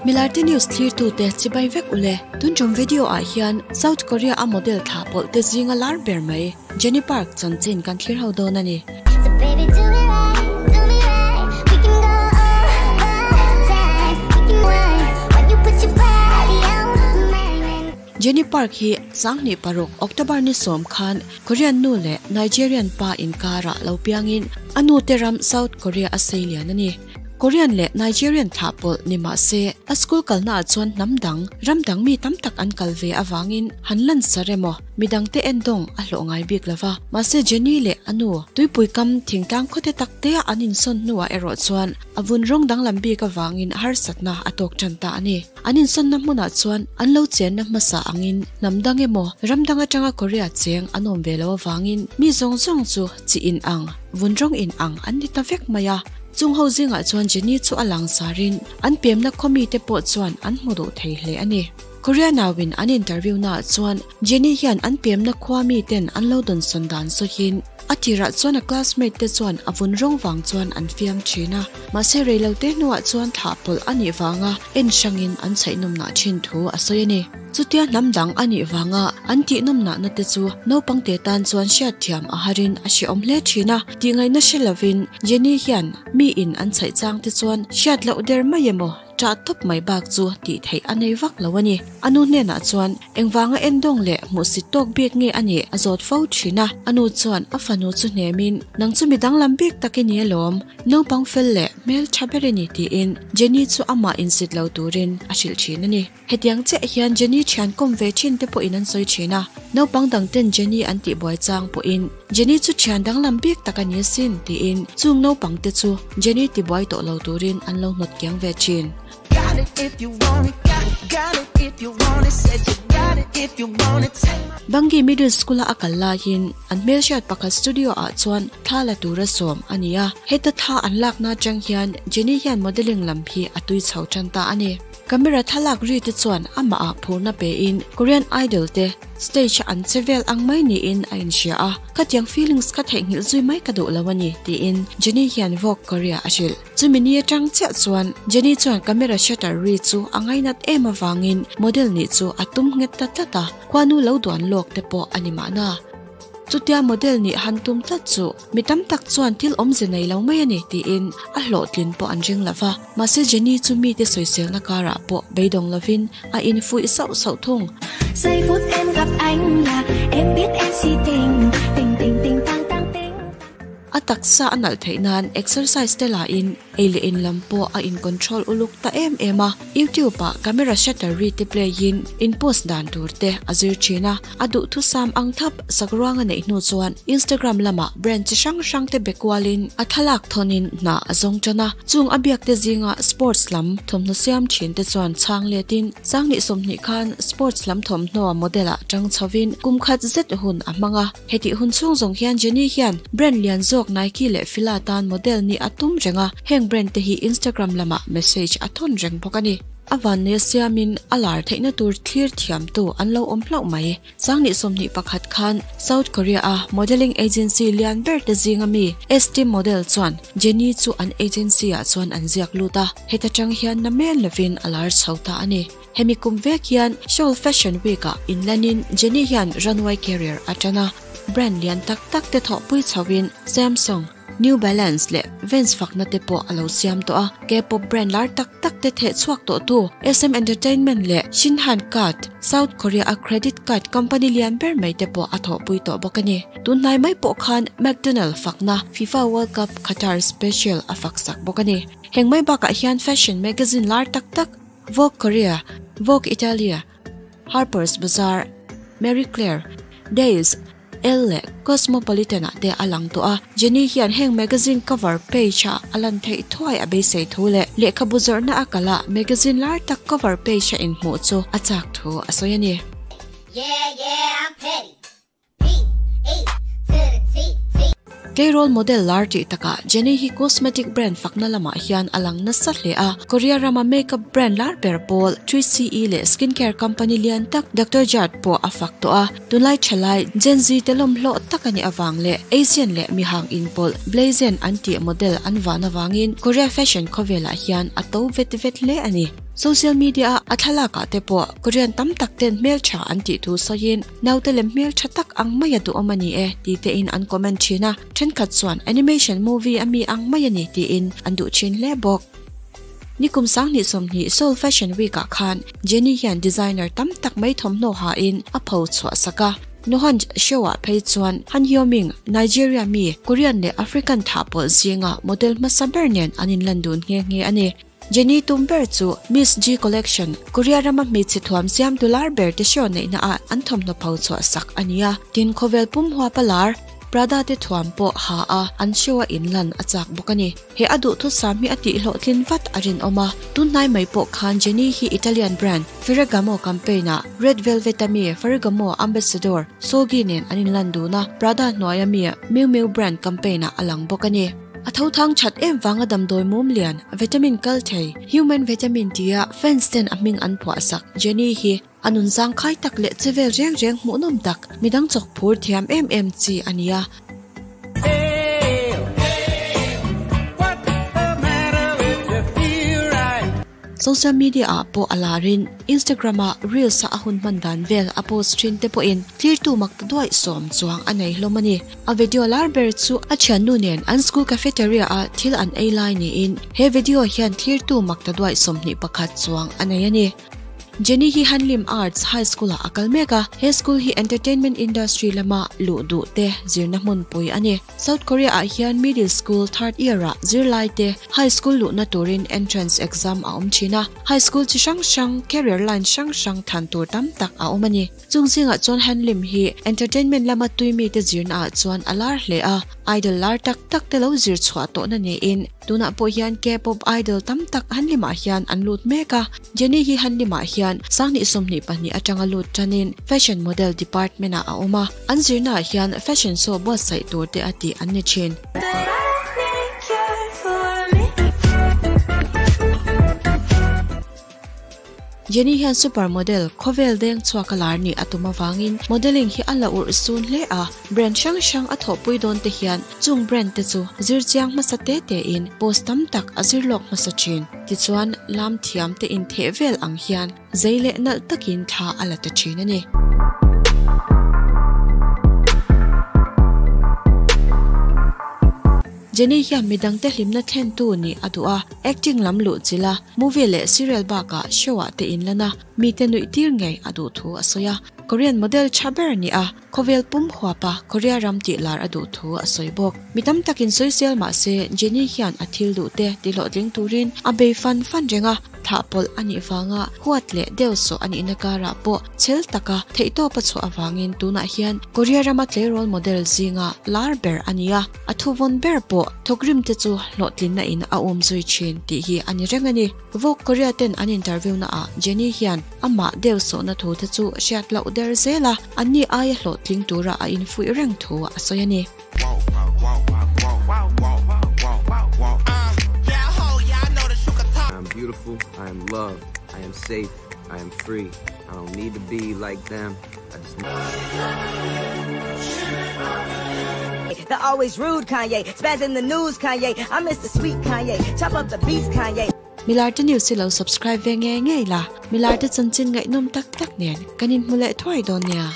Milarte news thlirtute chibai vek ule. Tun tum video ah hian South Korea a model thla pawlh te zinga lar ber mai Jennie Park chanchin kan thlir ho dawn a ni. Jennie Park hi 2006 October ni 10 khan Korean nu leh Nigerian pa inkarah lo piangin a nu te ram South Korea a sei lian a ni. Korean leh Nigerian thlah pawlh ni mah se, a school kalnaah chuan hnam dang, ram dang mi tam tak an kal ve avangin han lan sar emaw, midangte endawng a hlawh ngai bik lo va. Mahse Jenny leh a nu, tuipui kam thingtlang khawte tak tea an insawn hnuah erawh chuan a vun rawng danglam bik avangin harsatna a tawk tan ta a ni. An insawnna hmunah chuan an lo chenna hmasa angin hnam dang emaw, ram dang atanga Korea cheng an awm ve lo avangin mi zawng zawng chu chi in ang, vun rawng in ang an ni ta vek mai a. Chung ho zingah chuan Jenny chu a lang sarin an pemna khaw mite pawh chuan an hmu duh thei hle a ni. Korea nauin an interview naah chuan Jenny hian an pemna khua miten an lo dawnsawn dan sawiin a tirah chuan a classmate te chuan a vun rawng vang chuan an fiam thin a, mahse reilote hnuah chuan thlah pawlh a nih vanga en hrangin an chhaihnawmnah thin thu a sawi a ni. Chutia hnam dang a nih vanga an tihnawmnahna te chu naupangte tan chuan hriatthiam a harin a hrehawm hle thin a, tihngaihna hre lovin Jenny hian mi in an chhaih chang te chuan hriat loh der mai emaw ṭah tawp mai bak chu tih theih a nei vak lo a ni. A nu hnenah chuan engvanga endawng leh hmuhsit tawk bik nge a nih a zawt fo thin a, a nu chuan a fanu chu hnemin nang chu mi danglam bik tak i ni alawm, naupang fel leh hmel ṭha ber i ni tiin Jenny chu amah insit lo turin a hrilh thin a ni. Hetiang chiah hian Jenny thian kawm ve thin te pawhin an sawi thin a, naupang dang ten Jenny an tih buai chang pawhin Jenny chu thian danglam bik tak a ni asin tiin chung naupang te chu Jenny ti buai tawh lo turin an lo hnawt kiang ve thin. Bangi Middle School a a kal laiin an hmelhriat pakhat studio ah chuan thla la tura sawm a ni a, heta thla an lakna atang hian Jenny hian modelling lam hi a tui chho tan ta a ni. Camera thlalak ri te chuan amah ah phurna pe in Korean Idol te stage a an che vel ang mai niin a inhria a, khatiang feelings kha theihnghilh zui mai ka duh lo a ni tiin Jennie hian Vogue Korea a hrilh. Chumi ni atang chiah chuan Jennie chuan camera shutter ri chu a ngainat em avangin model nih chu a tum nghet ta tlat a, khuanu lo duan lawk te pawh a ni mahna. Chutia model nih han tum tlat chu mi tam tak chuan thil awmze nei lo mai a ni tiin a hlawhtlin pawh an ring lo va. Mahse Jenny chu mite sawiselna karah pawh beidawng lovin a infuih sauh sauh thung. A taksa a nalh theih nan exercise te lahin ei leh in lam pawh a in control uluk ta em em a, YouTube ah camera shutter ri te play in in post dan tur te a zir thin a, a duhthusam ang thap sakruang a neih hnu chuan Instagram lamah brand chi hrang hrang te be kual in a thlalak thawn in hna a zawng tan a, chung a biak te zinga sports lam thawmhnaw siam thin te chuan chhang let in Sangni 20 khan sports lam thawmhnaw model ah tang chho in kum khat zet hun a hmang a. Hetih hun chhung zawng hian Jennie hian brand lian zawk Nike leh Fila tan model nih a tum reng a, heng brand te hi Instagram lamah message a thawn reng bawk a ni. A vanneia siamin a lar theihna tur thlir thiamtu an lo awm hlauh mai. Sangni 21 khan South Korea a modelling agency lian ber te zinga mi ST Model chuan Jennie chu an agency ah chuan an ziak lut a, heta tang hian na men lovin a lar chho ta a ni. Hemi kum vek hian Seoul Fashion Week ah inlanin Jennie hian runway career a tan a, brand lian tak tak te thawhpui chhoin Samsung, New Balance leh Vans fakna te pawh a lo siam tawh a, K-pop brand lar tak tak te theh chhuak tawh tu SM Entertainment leh Shinhan Card, South Korea a credit card company lian ber mai te pawh a thawhpui tawh bawk a ni. Tunhnai mai pawh khan McDonald fakna FIFA World Cup Qatar Special a fak sak bawk a ni. Heng mai bakah hian fashion magazine lar tak tak Vogue Korea, Vogue Italia, Harper's Bazaar, Marie Claire, Days, Elle leh Cosmopolitan ah te a lang tawh a. Jennie hian heng magazine cover page a a lan theih thuai a beisei thu leh lehkhabu zawrhna a kal a magazine lar tak cover page a inhmuh chu a chak thu a sawi a ni. Yeah, yeah, I'm petty. Tleirawl model lar tih takah Jennie hi cosmetic brand fakna lamah hian a lang nasa hle a. Korea rama makeup brand lar ber pawl 3CE leh skincare company lian tak Doctor Jart pawh a fak tawh a. Tunlai thalai Gen Z te lawmhlawh tak a nih avang leh Asian leh mihang inpawlh Blasian an tih model an van avangin Korea fashion khawvelah hian a to vet vet hle a ni. Social media a a thlalak ah te pawh Korean tam tak ten hmeltha an tih thu sawiin naute lem hmeltha tak ang mai a duhawm a ni e ti te in an comment thin a, thenkhat chuan animation movie a mi ang mai a ni tiin an duh thin hle bawk. Nikum 2020 Seoul Fashion Week ah khan Jennie hian designer tam tak mai thawmhnaw ha in a pho chhuah sak a. Nohanj show ah phei chuan Han Hyo-ming, Nigeria mi, Korean leh African thah pawlh zinga model hmasa ber nen an inlan dun nghe nghe a ni. Jennie tum ber chu Miss G Collection, Korea rama hmeichhe thuam siamtu lar ber te show neihna ah an thawmhnaw pho chhuah sak a ni a. Tin, khawvel pum huapa lar Prada te thuam pawh ha a an show a inlan a chak bawk a ni. He a duhthusam hi a tihhlawhtlin vat a rinawm a, tunhnai mai pawh khan Jennie hi Italian brand Ferragamo campaign ah Red Velvet a mi Ferragamo ambassador Seulgi nen an inlan dun a, Prada hnuaia mi Miu Miu brand campaign ah a lang bawk a ni. A tho thang that em vanga damdawi mum lian, vitamin kal thei, human vitamin tia fans ten a hming an phuah sak Jennie hi a nun zangkhai tak leh che vel reng reng hmuhnawm tak, midang chawk phur thiam em em chi a ni a. Social media ah pawh a larin Instagram ah reels a a hun hman dan vel a post thin te pawhin tlirtu mak ta duaih sawm chuang a nei hlawm a ni. A video lar ber chu a thiannu nen an school cafeteria ah thil an ei lai niin he video hian tlirtu mak ta duaih 21 chuang a nei a ni. Jenny hi Hanlim Arts High School ah a kal mek a, he school hi entertainment industry lama luh duh te zirna hmunpui a ni. South Korea ah hian middle school third year ah zirlai te high school luhna turin entrance exam a awm thin a, high school chi hrang hrang career line hrang hrang than tur tam tak a awm a ni. Chung zingah chuan Hanlim hi entertainment lama tui mite zirna ah chuan a lar hle a, idol lar tak tak te lo zir chhuah tawhna niin tunah pawh hian K-pop idol tam tak Hanlim ah hian an lut mek a. Jennie hi Hanlim-ah hian 2022 atanga lut tanin Fashion Model Department-ah a awm a, an zirnaah hian fashion show buatsaih tur te a tih an ni thin. Jennie hian super model khawvel deng chhuak a lar nih a tum avangin modelling hi a la urh sun hle a, brand hrang hrang a thawhpui dawn te hian chung brand te chu zir chiang hmasa te tein post tam tak a zir lawk hmasa thin. Tichuan, lam thiam te intheh vel ang hian zei leh nalh takin thla a la ta thin a ni. Jenny hian midangte hlimna thlentu nih a duh a, acting lam luh chilh a, movie leh serial bakah show ah te inlan a, mite nuih tir ngei a duh thu a sawi a. Korean model tha ber a ni a, Khawvel pum huapa Korea ram tih lar a duh thu a sawi bawk. Mi tam takin sawisel mah se Jennie hian a thil duh te ti hlawhtling turin a bei fan fan reng a, thlah pawlh a nih vanga huat leh deuh sawh a nihna karah pawh chhel taka theihtawp a chhuah avangin tunah hian Korea rama tleirawl model zinga lar ber a ni a, a thuvawn ber pawh thawkrim te chu hlawhtlinna in a um zui thin tih hi a ni reng a ni. Vogue Korea ten an interview na ah Jennie hian amah deuh sawhna thu te chu hriat loh der zel a, anni aia hlawhtling tura a infuih reng thu a sawi a ni. I am beautiful, I am loved, I am safe, I am free, I don't need to be like them, I just The always rude Kanye, spazzing the news Kanye, I miss the sweet Kanye, chop up the beats Kanye. Milarte News hi lo subscribe ve ngei ngei la, Milarte chanchin ngaihnawm tak tak nen kan inhmu leh thuai dawn nia.